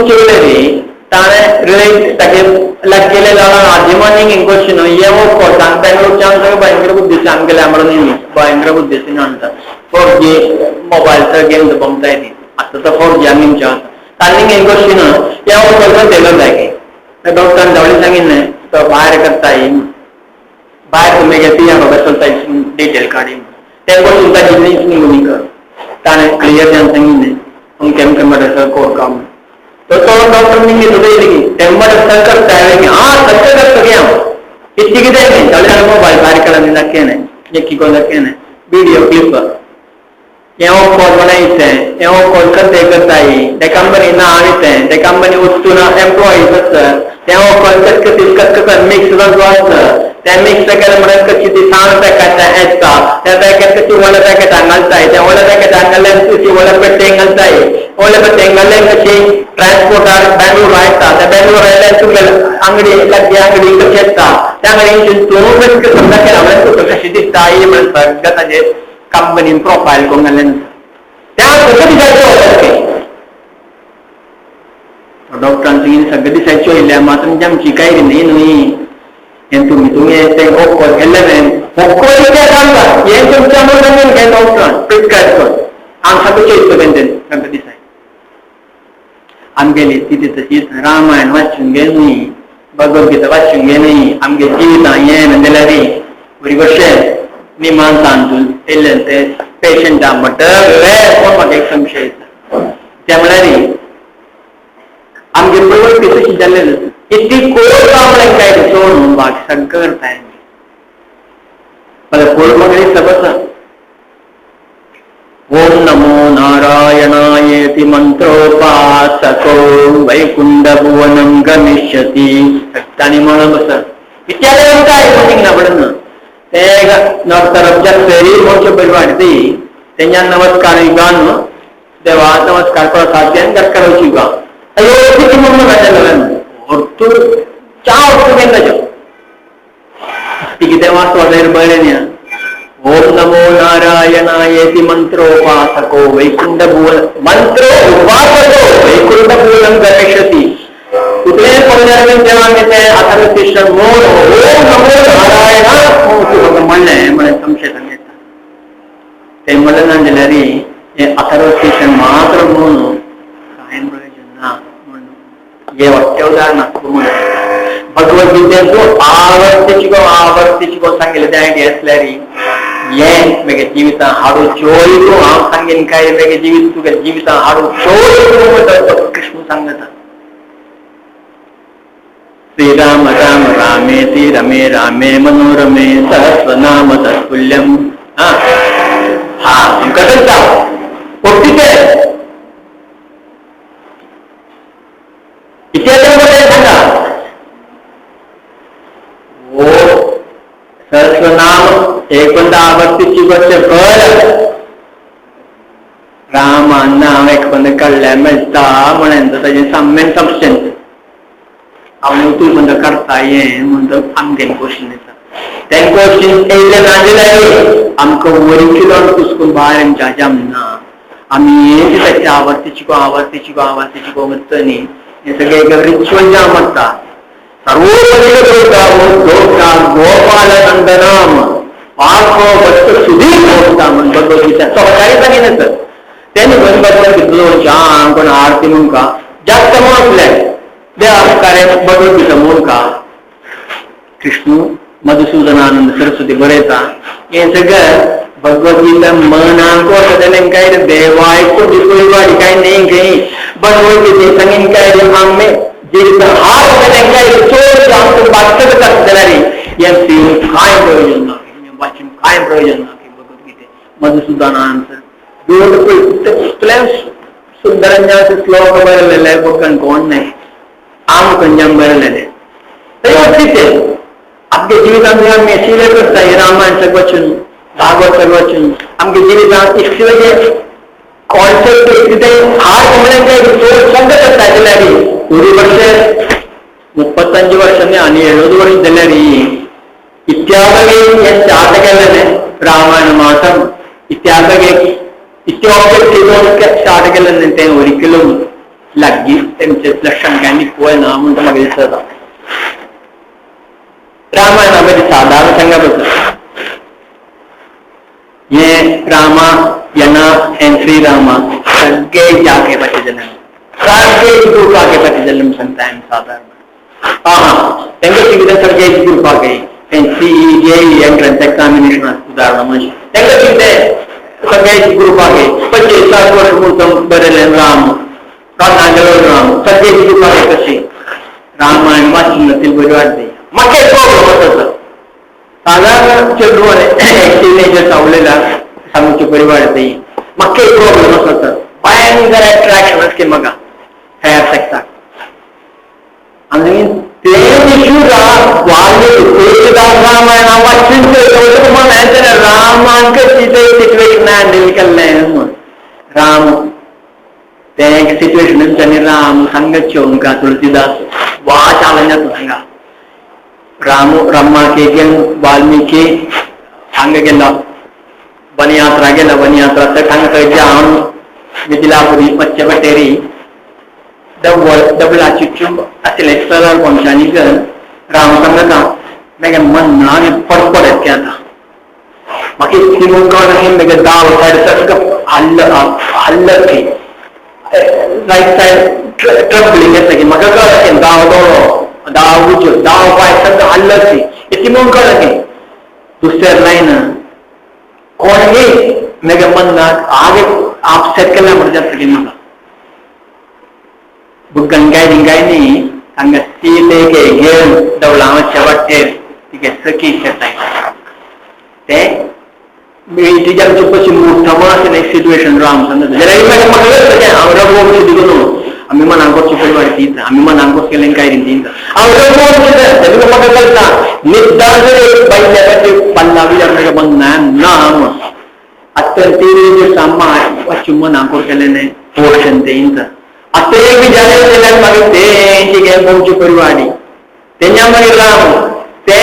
चोयलें ताणें रिलेट तागे लागलेले आदिमानीक क्वेश्चन येवो कोर्टान बेंगलोरच्यान सगळें भयंकर बुद्धी आमगेले आमरण भयंकर बुद्धी आणता 4G मोबायल गेम जमताय ती आतां तर 4G आमी आसा तांणी क्वेश्चन येवो कोर्टान दिलो जाय डॉक्टरान धांवली सांगिल्लें तो भायर करता भायर तुमी घेती बाबा चलता डिटेल काडी तें क्वेश्चन ताजी न्ही कर ताणें क्लियर जावन सांगिल्लें अमकें अमकें म्हणटा कोर काम तो डॉक्टर निघले तुझे तेंबर करता हा सगळं करता की हांव इतकी कितें न्ही जाल्यार मोबायल भायर काडून दाखय न्ही एक किको दाखय न्ही व्हिडिओ क्लिप हें कॉल बनायचें हें कॉल करते करताय ते कंपनी ना येते ते कंपनी वस्तू ना एम्प्लॉईज आसता तें कॉल कस कस मिक्स जावन आसता तें मिक्स केलें म्हणल्यार कशी ती सांड पॅकेट येता त्या पॅकेट कशी व्हडल्या पॅकेटान घालताय त्या व्हडल्या पॅकेटान घाल्ल्यान कशी व्हडल्या पेट्टेन घालताय व्हडल्या पेट्टेन घाल्ल्यान कशी ट्रान्सपोर्टार बेंगलोर येता त्या बेंगलोर आयल्यार तुमगे अंगडी लागली अंगडी कशी येता त्या अंगडी तूं समजा केला म्हणल्यार तुका कशी दिसता म्हणून सगळं ताजें कंपनीन प्रोफायल करून घाल्लें त्या सगळें दिसायचो डॉक्टरान सांगिल्लें सगळें दिसायच्यो येयल्या मात तुमची आमची काय न्ही न्हय हें तुमी तुमी तें ओक्कोल केल्लें न्हय ओक्कोल कितें सांगता हें तुमच्या म्हणून काय डॉक्टरान प्रिस्क्रायब कर आम सगळें चोयता तें सगळें दिसाय आमगेली स्थिती तशीच रामायण वाचून गे न्हय भगवद्गीता वाचून गे न्हय आमगे जिवितां हें जाल्यार बरी कशें निमांसान येयल्ले ते पेशंटा म्हणटा कोण म्हाका एक संशय येता त्या म्हळ्यार आमगे प्रवृत्ती तशी जाल्लें इतली कोण काम काय सोडून बाकी सगळं करताय मला कोण मागणी सबस ओम नमो नारायणायेति मंत्रोपासको वैकुंठ भुवनं गमिष्यति ताणी म्हणून बस इत्यादी काय कोणीक ना पडना ते नर्तरच्या फेरी मोठ्यो बरी वाडती तेंच्या नमस्कार युगान देवा नमस्कार प्रसाद करची युगा अयो किती म्हणून घातलें अर्थ चार अर्थ केन्ना ती कितें वाचवा बरें न्ही ओम नमो नारायणायेति मंत्रोपासको वैकुंठ भुवन मंत्रो उपासको वैकुंठ भुवनं गमिष्यति कुठले पंधरावीन जेव्हा ते अथर्वशीर्ष मोर ओम नमो नारायण म्हणलें म्हणलें संशय सांगता ते म्हणलें ना जाल्यार हें अथर्वशीर्ष मात्र म्हणून कांय प्रयोजन ना म्हणून हे वाक्य उदाहरण भगवद्गीतेचो आवर्ती शिको आवर्ती शिको सांगिल्लें तें आयडिया आसल्यार हें म्हगे जिवितां हाडू चोय तूं हांव सांगीन काय म्हगे जिवीत तुगे जिवितां हाडू चोय तूं कृष्ण सांगता श्रीराम राम रामेति रमे रामे मनोरमे सहस्रनाम तत्तुल्यम हा हा आमकां करता पोट्टीचें इतिहासामध्ये सांगा ओ सहस्रनाम एकोणदा आवर्तीची गोष्ट भर रामान नांव एकोण काडल्यार मेळटा म्हणून ताजें साम्य सबस्टन्स हांव तूं म्हणटा करता हें म्हणटा आमगेलें क्वेश्चन येता तें क्वेश्चन येयलें ना जाल्यार आमकां वरिकिलो पुसकून भायर आमच्या जमना आमी ताची आवर्ती शिको आवर्ती शिको आवर्ती शिको म्हणटा न्ही हें सगळें एक रिच्युअल जाम आसता गोपाल नंदनाम पार्थ भक्त सुधीर होता म्हण भगवद्गीता सकाळी सांगितलं सर त्यांनी भगवद्गीता कितलो छान कोण आरती म्हणून का जास्त म्हटलंय देवा कार्य भगवद्गीता म्हणून का कृष्ण मधुसूदनानंद सरस्वती बरयता हें सगळें भगवद्गीता मनाक वता तेन्ना काय देवायको दिसोय काय न्ही खंय भगवद्गीते सांगीन काय आमी जिवित हार काय चोर आमकां बातच करता जाल्यार हें पिवन कांय प्रयोजन ना वाचून कांय प्रयोजन ना भगवद्गीते मधुसूदनानंद ब्युटिफुल इतले सुंदर श्लोक बरयलेले कोण कोण नाही आम खंयच्यान बरयलेले तरी आमच्या जिवितांत आमी सिले करता रामायण सगळं वाचून भागवत सगळं वाचून आमच्या जिवितांत इतले कॉन्सेप्ट कितें हार म्हणल्यार काय सगळें करता जाल्यार 1 ವರ್ಷ 35 ವರ್ಷನೇ 70 ವರ್ಷದಲ್ಲಿ ಇತ್ಯಾದಿ ಸ್ಟಾರ್ಟ್ ರಾಮಾಯಣ മാസം ഇത്യാദി ഇത്യോക്കെ സ്റ്റാർട്ട് ഒരിക്കലും लागीं तेमचे लक्षण काय ना म्हणून म्हाका दिसता. रामायणा बरी सादारण सांगा बस हे रामा यांना श्री रामा सगळे जागे पाठी जाले सगळे ग्रुपाके पाठी जाले म्हणून सांगता आमी सादारण. हा तेंका कितें सगळे ग्रुपाके सी जे ग्रंथ एक्झामिनेशन उदाहरण म्हणजे तेंका कितें सगळे ग्रुपाके 25-60 वर्ष मुद्दम बरयलें राम कानागेलो राम सगळे ग्रुपाके कशें रामायण वाचून ती बरी वाटते. म्हाका एक प्रॉब्लम आसा सादारण चेडवान टिनेजर चावलेला सांगची बरी वाटते. म्हाका एक प्रॉब्लम आसा भयंकर अट्रॅक्शन आसता म्हाका हेर सेक्साक आनी ते रामायण वाचून रामांक सिच्युएशन हँडल केल्लें म्हूण राम ते सिच्युएशन त्यांनी राम सांगच्यो उनका तुलसीदास वा चालन जाता सांगा राम रम्मा के वाल्मीकि हांगा गेला वनयात्रा गेला वनयात्रा तर हांगा थंय जावन मिथिलापुरी पच्चपटेरी डबलाची चुंब आशिल्लें सरळ मनशांनी राम सांगता मागीर मनान पडपड येता आतां म्हाका इतली मुखार मागीर दाव सायड सारको हल्ल हल्ल थंय रायट सायड ट्रबलिंग येता की म्हाका कळटा दाव दोळो दाव उजो दाव पांय सगळं हल्ल थंय इतली म्हणून कळटा की दुसऱ्या लायन कोणूय मागीर मनाक आगे अपसेट केल्या म्हणून जाता की म्हाका गंगाय रिंगाय न्ही हांगा सीतेक घेवन डवलांच्या वाटेर तिगे सखी शेताय ते तिज्या कशी मोठो आशिल्लें एक सिट्युएशन राम सांगता जाल्यार मागीर म्हाका हांव रघुवंशी दिगो आमी मनाक करची परिवार दिता आमी मनाक केलें काय दिता हांव रघुवंशी तेका म्हाका कळटा निदान जर बायल्या खातीर पल्ला विचार म्हाका मन ना म्हूण आतां ते सामान वाचून मनाक केलें न्ही पोर्शन ते आतां एक विचार केल्यार मागीर तेंची गे बोमची परिवाडी तेंच्या मागीर राम ते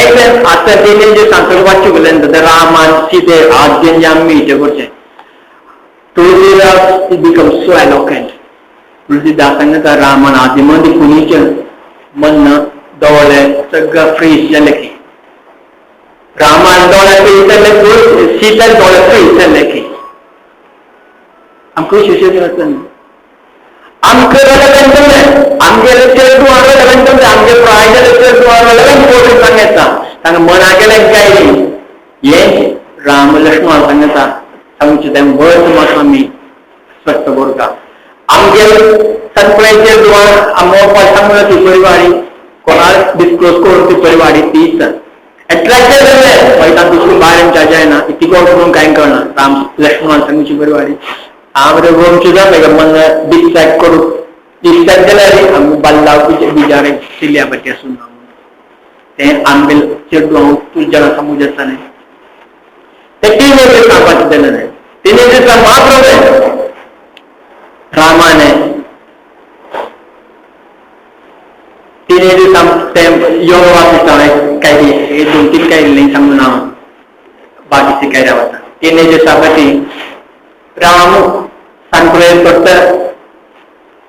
आतां तेंचे जे सांगता वाचूं गेलें ते रामान सीते आद्यन जे आमी हें करचें. Tulsidas become so eloquent. Tulsidas सांगता रामान आदी मदीं खुनीचे मन दोळे सगळं फ्रीज जालें की रामान दोळे फ्रीज जाले सीतान दोळे फ्रीज जाले की आमकां शिशे आसता न्ही आमकां जाल्यार आमगेले चेडवां जाल्यार आमगे प्राय जाल्यार चेडवां जाल्यार इम्पोर्टंट सांगता तांकां मना केलें काय न्ही हें राम लक्ष्मण सांगता सांगचें तें वर्स मात आमी स्पश्ट करता आमगेले सगळे चेडवां आमोपा सांगून ती परिवारी कोणाक डिस्क्लोज करून ती परिवारी तीच एट्रॅक्टेड जालें मागीर तांकां दुसरी भायर आमच्या जायना ती कोण म्हणून कांय कळना राम लक्ष्मण सांगची परिवारी हांव रघुवंशी जालें मन डिस्ट्रॅक्ट करूं डिस्ट्रॅक्ट जाल्यार आमी बल्लाव बिजारे सिल्या पट्टी आसून तें आमगेले चेडवां तुज्या समज आसता न्ही ते टिनेजर्स सांगपाचें जालें न्ही टिनेजर्स मात्र रामाने टिनेजर्स ते योग वाचिता काय दोन तीन काय नाही सांगून हांव बाकीचे काय रावता टिनेजर्सा खातीर राम सांगले फक्त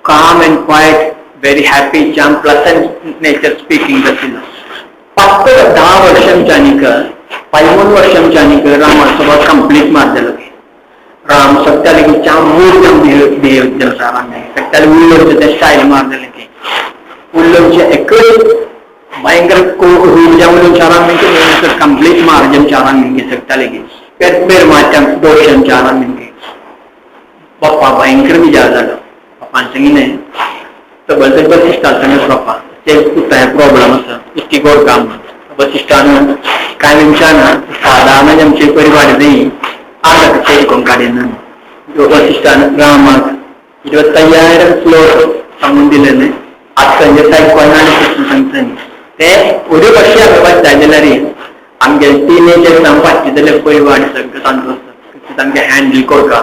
calm and quiet, very happy, charm, pleasant nature speaking आशिल्लो. 10 वर्षांच्या 13 वर्षांच्या रामासोबत कंप्लीट मारलेलो की राम सत्याले की चाम मूड जाम बिहेव केलो राम सत्याले उल्लोचे ते स्टायल मारलेले की उल्लोचे एकच भयंकर रूड जाम उल्लोचे राम म्हणजे कंप्लीट मार जम चारां मिनके सत्याले की पेर मारच्या दोशां चारां मिनके बाप्पा भयंकर विचार जालो बाप्पान सांगिल्लें तर बरें वसिश्ठान सांगलें बाप्पा ते कुठे प्रॉब्लम आसा इतकी गोड काम वसिश्ठान काय मनशान सादारण आमची परिवार न्ही आसा कशें कोण काडिना वसिश्ठान रामाक 25,000 श्लोक सांगून दिले न्ही आतां जे कोणाक सांगता न्ही ते उद्यो कशें आमी वाचता जाल्यार आमगे टिनेजर्स आमी वाचता जाल्यार परिवार सगळें तांचो आसता तांकां हँडल करता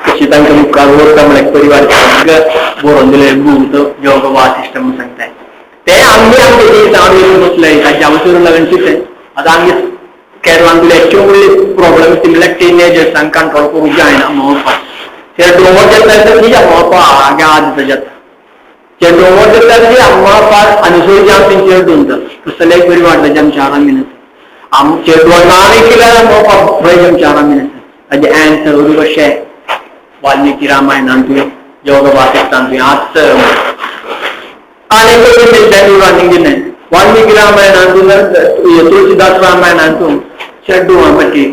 कशी तांकां मुखार व्हरता म्हळ्यार परिवार सगळें बरोवन दिलें बूक योग वासिश्ट म्हणून सांगताय ते आमगे आमगे जिवितान बसले ताच्या वचून लागून चिंतलें आतां आमगे केरळान एक्चुअली प्रॉब्लम म्हळ्यार टिनेजर्सांक कंट्रोल करूंक जायना म्हणपाक ते डोंगर जाता खंय मोपा आगे आद जाता ചെണ്ടുകൊണ്ടിട്ട് അമ്മ അനുസരിച്ച് ചെണ്ടുണ്ട് ക്രിസ്തലേക്ക് പരിപാടി ചാറാമിന് ചെണ്ടുവന്നാണെങ്കിലാണ് അത് ആൻസർ ഒരു പക്ഷേ वाल्मीकि रामायणान तुवें योग वासिष्ठान तुवें आत आनी वाल्मीकि रामायणान तूं तुळसीदास रामायणान तूं चेड्डुवां पटी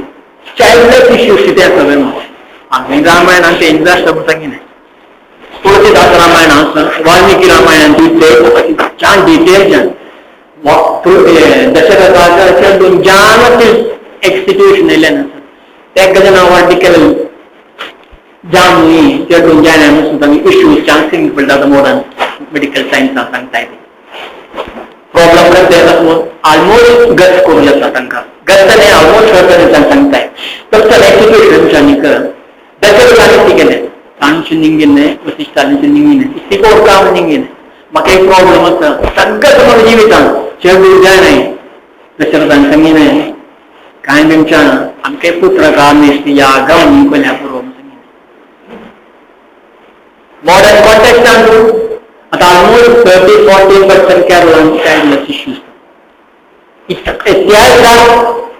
चाइल्डलेस इश्यूज कितें आसा आमी रामायणान ते इंद्राष्ट्र सांगिना तुळसीदास रामायण आसा वाल्मीकि रामायणान ते छान डिटेल जान दशरथाच्या चेड्डून जान एक्सिक्युशन येयलें ना तेका जेन्ना वाड्डी केलें जाम चेड्डून जायना इश्यूज छान सिंपल जाता मॉडर्न मेडिकल सायन्सान सांगताय प्रॉब्लम करते ऑलमोस्ट गत करूं जाता तांकां गत न्ही ऑलमोस्ट करता सांगताय फक्त एक्सिक्युशन कर दशरथान कितें केलें तांचे निंगिने वसिष्ठांचे निंगिने इतिको काम निंगिने म्हाका एक प्रॉब्लम आसा सगळें म्हज्या जिवितान चेडूं जायना दशरथान सांगिने कांय बिमच्यान आमकां पुत्र कामेष्टी यागम कोल्या पुरो मॉडर्न कॉन्टेक्स्टान आतां ऑलमोस्ट 30-40% केरळान चाइल्डलेस इश्यूज इतिहास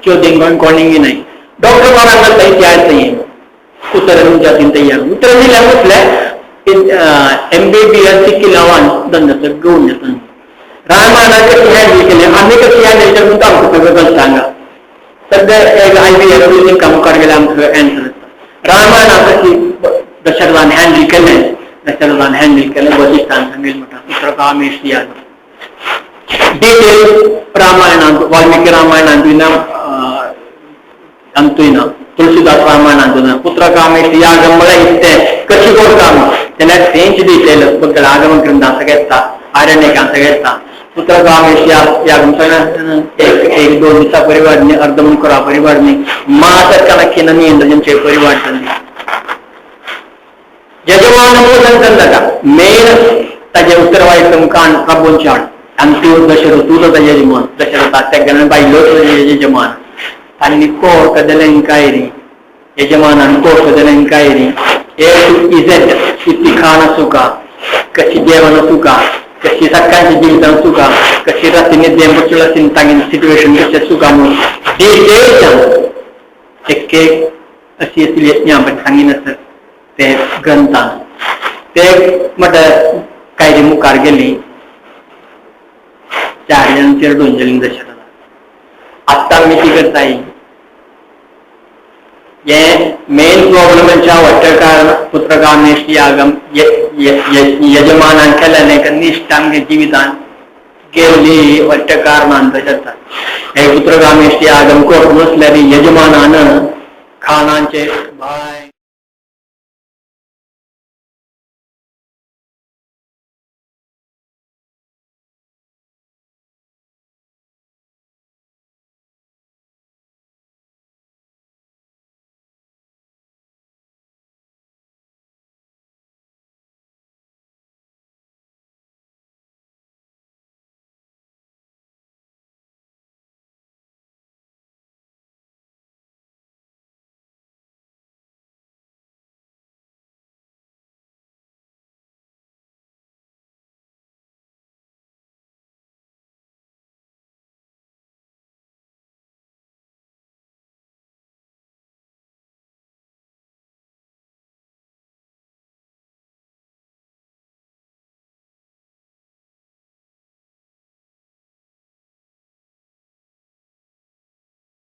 चोदिंग कोणिंगी नाही डॉक्टर कोणाक इतिहास उत्तर जातीन तयार उत्तर दिल्या म्हटल्यार MBBS शिकिल्ल्यान धंदो सगळो जाता रामायणान कशी हँडल केलें आमी कशी हँडल केलें म्हणून आमकां सगळें कळटा हांगा सगळें IVF मुखार गेल्यार आमकां एन्सर येता रामायणान कशी दशरथान हँडल केलें दशरथान हँडल केलें वसिष्ठान सांगलें म्हणटा पुत्र कामेष्टी डिटेल रामायणांत वाल्मीकि रामायणांत ना अंतूय ना तुळसीदास रामायणांत ना पुत्र कामेष्टी यागम म्हळ्यार इतलें कशी करता जाल्यार तेंच डिटेल बघ आगम ग्रंथां सगळें येता आरण्यकां सगळें येता पुत्र कामेष्टी यागम सगळें एक दोन दिसा परिवार न्ही अर्द मुकरा परिवार न्ही मास कणकीन न्ही परिवार यजमान जाता मेन ताजे उत्तरवायकम काण प्रबोचाण अंतिम दशरथ तुजो ताजे यजमान दशरथ त्या बायलो तुजे यजमान तांणी कोर्ट कदलें यजमानान कोर्ट कदलें ए टू इझेड किती खाण सुका कशी जेवण सुका कशी सकाळची जिवितान सुका कशी रातीने देंबचुला तांगे सिट्युएशन कशें सुका म्हणून डिटेल एक एक अशी असली यज्ञा सांगिनासत ते ग्रंथान ते म्हटल्यार कांय मुखार गेली चार जाण चेडून गेली दशरथा आत्तां आमी ती करताय हे मेन प्रॉब्लमाच्या वट्टकार पुत्रकामेष्टी यागम यजमानान केल्याने निश्ठ आमगे जिवितान गेल्ली वट्टकार मानता हे पुत्रकामेष्टी यागम करूं नसल्यार यजमानान खाणांचे बाय.